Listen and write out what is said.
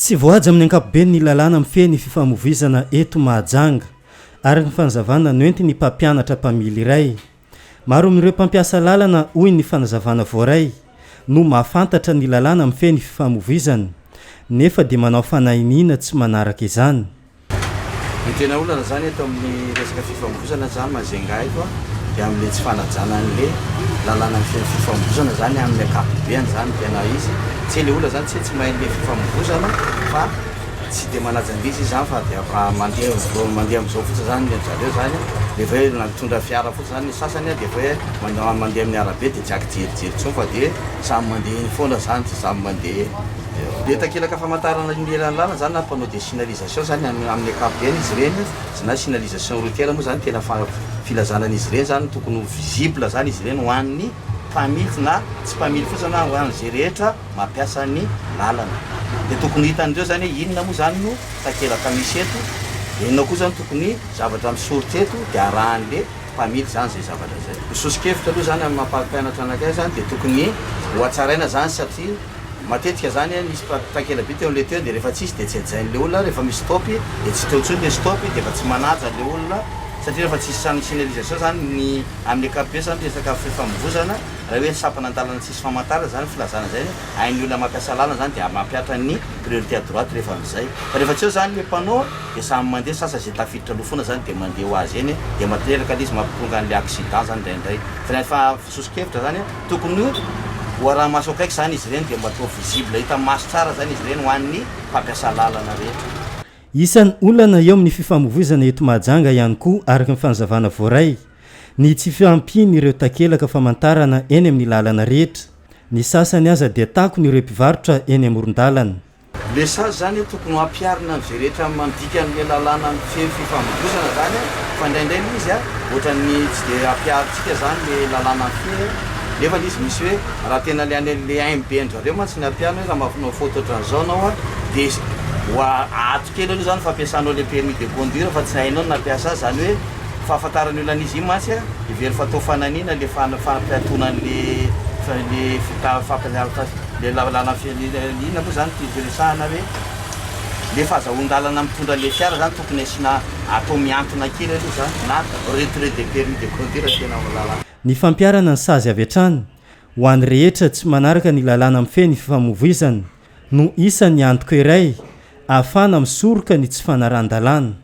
Tsy voahaja amin'ny ankapobeny ny lalàna mifehy ny fifamoivoizana eto Mahajanga, araka ny fanazavana noentin'ny mpampianatra mpamily iray. Maro amin'ireo mpampiasa lalana, hoy ny fanazavana voaray, no mahafantatra ny lalàna mifehy ny fifamoivoizana, nefa dia manao fanahiniana tsy manaraka izany. Ny tena olana zany eto amin'ny resaka fifamoivoizana zany Majunga eto dia amin'le tsy fanajana an'le lalàna mifehy ny fifamoivoizana zany amin'ny ankapobeany zany no tena izy. Tsy hoe le olona zany tsy hoe tsy mahay an'le fifamoivoizana fa tsy dia manaja an'le izy izy zany fa dia mandeha mandeha amin'izao fotsiny zany ny an-dry zareo zany rehefa hoe na mitondra fiara fotsiny zany ny sasany dia efa hoe mandeha amin'ny arabe dia tsy ankijerijery intsony fa dia samy mandeha eny foana zany dia samy mandeha eny. Dia takelaka famantarana ny elan'ny lalana zany na panneau de signalisation zany amin'ny ankapobeny izy ireny na signalisation routière moa zany tena filazana an'izy ireny zany tokony ho visible zany izy ireny ho an'ny mpamily na tsy mpamily fotsiny na ho an'izay rehetra mampiasa ny lalana. Dia tokony ho hitan'ireo zany hoe inona moa zany no takelaka misy eto, dia inona koa zany tokony zavatra misoritra eto dia arahan'le mpamily zany izay zavatra izay. Ny soso-kevitra aloha zany amin'ny maha mpampianatra anakay zany dia tokony ho hatsaraina zany satria Matetika zany an, nisy takela-by teo amle teo de rehefa tsisy de tsy hajainle olona, rehefa misy stop de tsy teo intsony le stop de efa tsy manaja le olona satria rehefa tsisy signalisation zany ny amin'ny ankapobeny zany resaka fifamoivozana raha hoe sampana andalana tsisy famantarana zany filazana zay hain'ny olona mampiasa lalana zany de mampihatra ny priorité à droite rehefa amizay fa rehefa tsy eo zany le panneau de samy mandeha sasa ze tafiditra aloha foana zany de mandeha ho azy eny de materaka le izy mampitonga anle accident zany indraindray fa Soso-kevitra zany a, tokony ho araha-maso akaiky zany izy ireny dia mba atao visible, hita maso tsara zany izy ireny ho an'ny mpampiasa lalana rehetra. Isan'ny olana eo amin'ny fifamoivoizana eto Mahajanga ihany koa araka ny fanazavana voaray, ny tsy fahampian'ireo takelaka famantarana eny amin'ny lalana rehetra. Ny sasany aza dia takon'ireo mpivarotra eny amoron-dalana. Le sazy zany tokony ho ampiharina amzay rehetra mandika anle lalàna mifehy ny fifamoivoizana zany fa indraindray le izy ohatran'ny tsy de ampiharintsika zany le lalàna mifehy nefa le izy misy hoe raha tena le any le haine be an-drareo mantsy ny ampiharina hoe raha manao faute ohatran'izao anao de ho aato kely aloha zany fampiasanao le permis de conduire fa tsy hainao ny nampiasa azy zany hoe fahafantaran'ny olona an'izy iny mantsy heveriny fa atao fananiana le fampiatoana an'le le fampiasana Le lalana inona moa zany ty resahana hoe le fahazahoan-dalana mitondra le fiara zany tokony asiana atao mihantona kely aloha zany na retrait de permis de conduire tena lalàna. Ny fampiharana ny sazy avy hatrany ho an'ny rehetra tsy manaraka ny lalàna mifehy ny fifamoivoizana no isan'ny antoka iray ahafahana misoroka ny tsy fanarahan-dalàna.